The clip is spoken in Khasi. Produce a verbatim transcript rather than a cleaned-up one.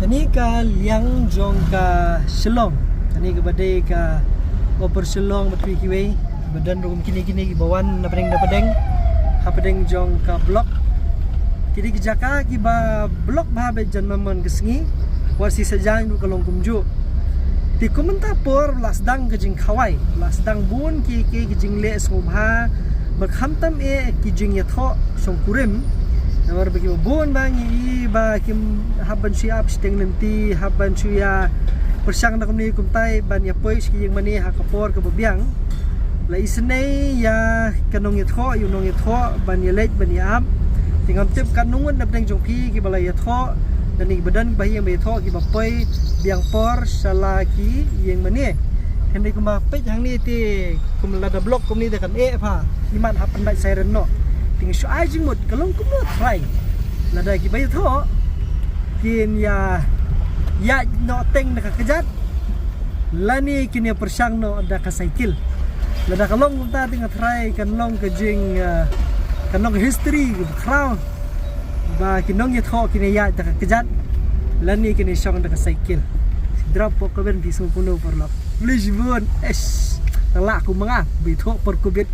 Ni ka liang jong ka Shillong. Ani ka ba dei ka Upper Shillong, ba twi kiwei ba don ruh kum kine kine ki ba wan na pdeng na pdeng, ha pdeng jong ka block. Ki dei ki jaka ki ba block bha bad jan mamon ka sngi. Wat si sajan ruh ka long kumjuh. Te kum mynta por la sdang ka jingkhawai, la sdang bun ki ki ki jingleh sngewbha, ba khamtam eh ki jingïathoh shongkurim. Namar ba ki ba bun ba ngi i ba kim hap ban shu ap shiteng lynti, hap ban shu ïa pyrshang na kumne kumtai ban ïa poi sha ki ïing mane ha ka por ka ba biang. La isynei ïa ka nongïathoh, ïa u nongïathoh ban ïa leit ban ïa ap. Te ngam tip ka nongut na pdeng jong phi ki ba la ïathoh, lane ki ba don ki ba ïeng ba ïathoh ki ba poi biang por sha la ki ïing mane. Hynrei kumba peit hangne te kum lada block kumne te kan eh pha, imat hap pyndait siren noh. Te ngi shu ai jingmut ka long kumno trai lada ki ba ïathoh kin ïa ïaid noh teng da ka kjat, lane kin ïa pyrshang noh da ka cycle. Lada ka long kumta te nga trai kan long ka jing, eh, kan long ka history ka ba khraw ba ki nongïathoh kin ïa ïaid da ka kjat, lane kin ïa shong da ka cycle. Drop pok ka ben phi sngewbha kumno paralok. Please bun. Eish, tala kum ma nga ba ïathoh por covid.